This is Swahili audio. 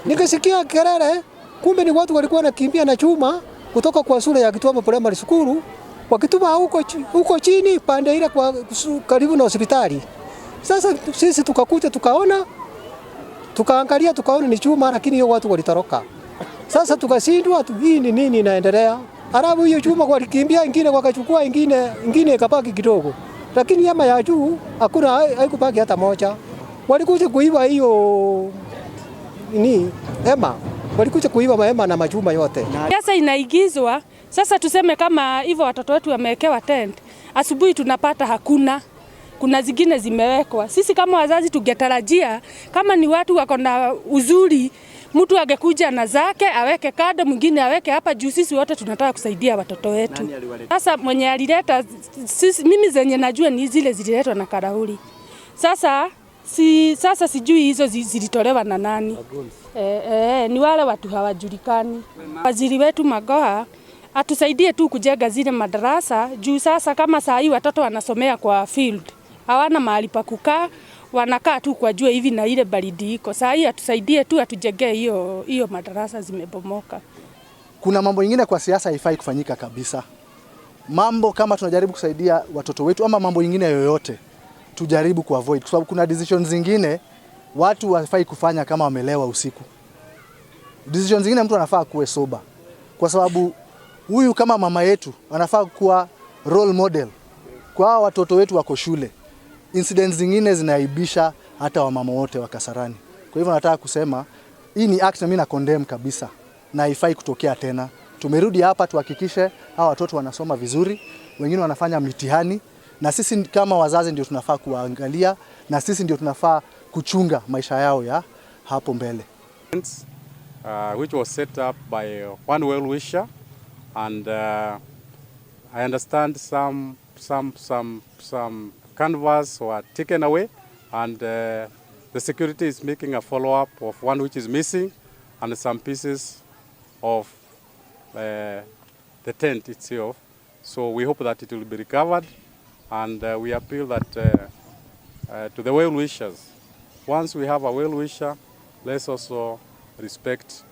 Nikasikia kelele, kumbe ni watu walikuwa wanakimbia na chuma kutoka kwa shule ya Gituamba Primary School wakituma huko chini pande ile kwa karibu na hospitali. Sasa sisi tukakuja tukaona, tukaangalia, tukaona ni chuma, lakini hiyo watu walitoroka. Sasa tukashindwa tu, hii ni nini inaendelea? Alafu hiyo chuma walikimbia, ingine wakachukua, ingine ikabaki kidogo, lakini hema ya juu hakuna, haikubaki hata moja. Walikuja kuiba hiyo ni hema, walikuja kuiba mahema na machuma yote. Pesa inaingizwa sasa, tuseme kama hivyo watoto wetu wamewekewa tent, asubuhi tunapata hakuna, kuna zingine zimewekwa. Sisi kama wazazi tungetarajia kama ni watu wako na uzuri, mtu angekuja na zake aweke kando, mwingine aweke hapa juu. Sisi wote tunataka kusaidia watoto wetu. Sasa mwenye alileta sisi, mimi zenye najua ni zile zililetwa na Karauri. Sasa sijui hizo zilitolewa na nani. Ni wale watu hawajulikani. Waziri wetu Magoha atusaidie tu kujenga zile madarasa juu sasa kama saa hii watoto wanasomea kwa field, hawana mahali pa kukaa, wanakaa tu kwa jua hivi na ile baridi iko. Saa hii atusaidie tu atujengee hiyo madarasa zimebomoka. Kuna mambo ingine kwa siasa haifai kufanyika kabisa. Mambo kama tunajaribu kusaidia watoto wetu ama mambo ingine yoyote tujaribu kuavoid, kwa sababu kuna decisions zingine watu hawafai kufanya kama wamelewa usiku. Decisions zingine mtu anafaa kuwe sober, kwa sababu huyu kama mama yetu anafaa kuwa role model kwa hawa watoto wetu wako shule. Incidents zingine zinaaibisha hata wamama wote wa Kasarani. Kwa hivyo nataka kusema hii ni act na mimi na condemn kabisa na haifai kutokea tena. Tumerudi hapa tuhakikishe hawa watoto wanasoma vizuri, wengine wanafanya mitihani, na sisi kama wazazi ndio tunafaa kuwaangalia, na sisi ndio tunafaa kuchunga maisha yao ya hapo mbele. Which was set up by one well-wisher, and I understand some canvas were taken away, and the security is making a follow-up of one which is missing, and some pieces of the tent itself. So we hope that it will be recovered, and we appeal that to the well-wishers. Once we have a well-wisher, let's also respect